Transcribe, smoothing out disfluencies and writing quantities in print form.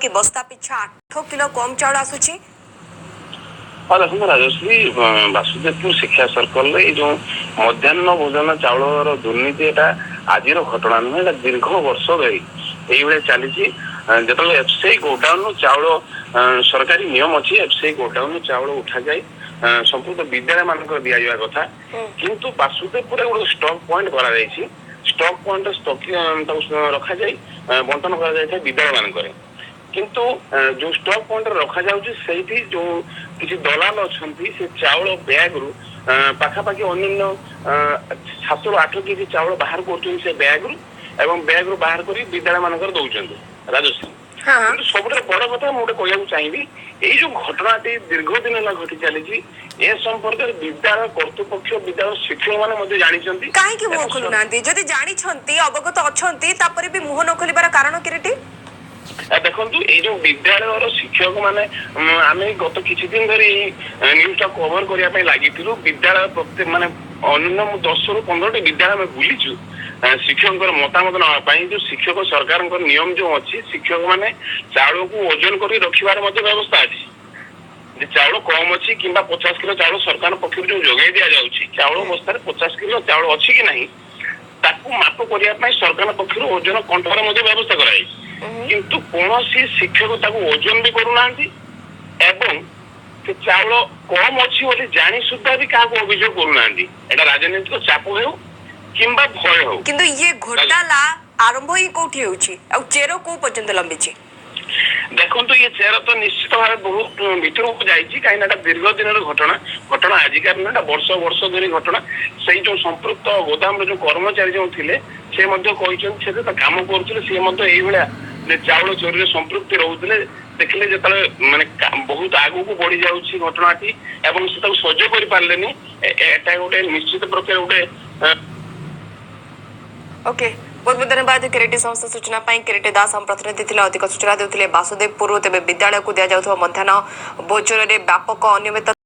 କି ବସ୍ତା ପିଛା 8 କିଲୋ କମ୍ ଚାଉଳ ଆସୁଛି। ହଁ, ଦେଖନ୍ତୁ ରାଜଶ୍ରୀ, ବାସୁଦେବପୁର ଶିକ୍ଷା ସର୍କଲରେ ଏଇ ଯୋଉ ମଧ୍ୟାହ୍ନ ଭୋଜନ ଚାଉଳର ଦୁର୍ନୀତି, ଏଟା ଆଜିର ଘଟଣା ନୁହେଁ। ଏଟା ଦୀର୍ଘ ବର୍ଷ ଧରି ଏଇଭଳିଆ ଚାଲିଛି। ଯେତେବେଳେ ଏଫସିଆଇ ଗୋଡାଉନ ଚାଉଳ, ସରକାରୀ ନିୟମ ଅଛି, ଏଫସିଆଇ ଗୋଡାଉନ ଚାଉଳ ଉଠାଯାଇ ସମ୍ପୃକ୍ତ ବିଦ୍ୟାଳୟ ମାନଙ୍କର ଦିଆଯିବା କଥା। କିନ୍ତୁ ବାସୁଦେବପୁରରେ ଗୋଟେ ଷ୍ଟକ୍ ପଏଣ୍ଟ କରାଯାଇଛି। ଷ୍ଟକ୍ ପଏଣ୍ଟ ତାକୁ ରଖାଯାଇ ବଣ୍ଟନ କରାଯାଇଥାଏ ବିଦ୍ୟାଳୟ ମାନଙ୍କରେ। କିନ୍ତୁ ଯୋଉ ଷ୍ଟକ୍ ପଏଣ୍ଟରେ ରଖାଯାଉଛି, ସେଇଠି ଯୋଉ କିଛି ଦଲାଲ ଅଛନ୍ତି, ସେ ଚାଉଳ ବ୍ୟାଗରୁ ପାଖାପାଖି ଅନ୍ୟାନ୍ୟ 7ରୁ 8 କେଜି ଚାଉଳ ବାହାର କରୁଛନ୍ତି ସେ ବ୍ୟାଗରୁ ଏବଂ ବ୍ୟାଗରୁ ବାହାର କରି ବିଦ୍ୟାଳୟ ମାନଙ୍କରେ ଦଉଛନ୍ତି, ରାଜଶ୍ରୀ। ହଁ କିନ୍ତୁ ସବୁଠାରୁ ବଡ କଥା ମୁଁ ଗୋଟେ କହିବାକୁ ଚାହିଁବି, ଏଇ ଯୋଉ ଘଟଣାଟି ଦୀର୍ଘ ଦିନ ହେଲା ଘଟି ଚାଲିଛି, ଏ ସମ୍ପର୍କରେ ବିଦ୍ୟାଳୟ କର୍ତ୍ତୃପକ୍ଷ, ବିଦ୍ୟାଳୟ ଶିକ୍ଷକ ମାନେ ମଧ୍ୟ ଜାଣିଛନ୍ତି। କାହିଁକି ମୁହଁ ଏବଂ ଖୋଲୁନାହାନ୍ତି? ଯଦି ଜାଣିଛନ୍ତି, ଅବଗତ ଅଛନ୍ତି, ତାପରେ ବି ମୁହଁ ନ ଖୋଲିବାର କାରଣ କିରିଟି? ଦେଖନ୍ତୁ, ଏଇ ଯୋଉ ବିଦ୍ୟାଳୟର ଶିକ୍ଷକ ମାନେ, ଆମେ ଗତ କିଛି ଦିନ ଧରି ଏଇ ନ୍ୟୁଜ ଟା କଭର କରିବା ପାଇଁ ଲାଗିଥିଲୁ। ବିଦ୍ୟାଳୟ ପ୍ରତ୍ୟେକ, ମାନେ ଅନ୍ୟ 10ରୁ 15ଟି ବିଦ୍ୟାଳୟ ଆମେ ବୁଲିଛୁ ଶିକ୍ଷକଙ୍କର ମତାମତ ନେବା ପାଇଁ। ଯୋଉ ଶିକ୍ଷକ, ସରକାରଙ୍କର ନିୟମ ଯୋଉ ଅଛି, ଶିକ୍ଷକ ମାନେ ଚାଉଳକୁ ଓଜନ କରି ରଖିବାର ମଧ୍ୟ ବ୍ୟବସ୍ଥା ଅଛି ଯେ ଚାଉଳ କମ ଅଛି କିମ୍ବା 50 କିଲୋ ଚାଉଳ ସରକାରଙ୍କ ପକ୍ଷରୁ ଯୋଉ ଯୋଗାଇ ଦିଆଯାଉଛି, ଚାଉଳ ବସ୍ତାରେ 50 କିଲୋ ଚାଉଳ ଅଛି କି ନାହିଁ, ତାକୁ ମାପ କରିବା ପାଇଁ ସରକାରଙ୍କ ପକ୍ଷରୁ ଓଜନ କଣ୍ଟାର ମଧ୍ୟ ବ୍ୟବସ୍ଥା କରାଯାଇଛି। କିନ୍ତୁ କୌଣସି ଶିକ୍ଷକ ତାକୁ ଓଜନ ବି କରୁନାହାନ୍ତି ଏବଂ ସେ ଚାଉଳ କମ ଅଛି ବୋଲି ଜାଣି ସୁଦ୍ଧା ବି କାହାକୁ ଅଭିଯୋଗ କରୁନାହାନ୍ତି। ଏଟା ରାଜନୈତିକ ଚାପ ହେଉ କିମ୍ବା ଭୟ ହେଉ। କିନ୍ତୁ ଇଏ ଘୋଟାଲା ଆରମ୍ଭ ହିଁ କୋଉଠି ହେଉଛି ଆଉ ଚେର କୋଉ ପର୍ଯ୍ୟନ୍ତ ଲମ୍ବିଛି? ଦେଖନ୍ତୁ, ଇଏ ଚେର ତ ନିଶ୍ଚିତ ଭାବେ ବହୁତ ଭିତରକୁ ଯାଇଛି, କାହିଁକି ନା ଏଟା ଦୀର୍ଘ ଦିନର ଘଟଣା। ଘଟଣା ଆଜିକାର ନୁହେଁ, ଏଟା ବର୍ଷ ବର୍ଷ ଧରି ଘଟଣା। ସେଇ ଯୋଉ ସମ୍ପୃକ୍ତ ଗୋଦାମର ଯୋଉ କର୍ମଚାରୀ ଯୋଉ ଥିଲେ, ସେ ମଧ୍ୟ କହିଛନ୍ତି, ସେ ତ କାମ କରୁଥିଲେ, ସିଏ ମଧ୍ୟ ଏଇଭଳିଆ ଯେ ଚାଉଳ ଚୋରିରେ ସମ୍ପୃକ୍ତି ରହୁଥିଲେ। ଦେଖିଲେ ଯେତେବେଳେ ମାନେ ବହୁତ ଆଗକୁ ବଢି ଯାଉଛି ଘଟଣାଟି ଏବଂ ସେ ତାକୁ ସହ୍ୟ କରିପାରିଲେନି, ଏଟା ଗୋଟେ ନିଶ୍ଚିତ ପ୍ରକ୍ରିୟା ଗୋଟେ ଓକେ, ବହୁତ ବହୁତ ଧନ୍ୟବାଦ କିରିଟି ସମସ୍ତ ସୂଚନା ପାଇଁ। କିରିଟି ଦାସ ଆମ ପ୍ରତିନିଧି ଥିଲେ, ଅଧିକ ସୂଚନା ଦେଉଥିଲେ ବାସୁଦେବପୁରରୁ। ତେବେ ବିଦ୍ୟାଳୟକୁ ଦିଆଯାଉଥିବା ମଧ୍ୟାହ୍ନ ଭୋଜନରେ ବ୍ୟାପକ ଅନିୟମିତତା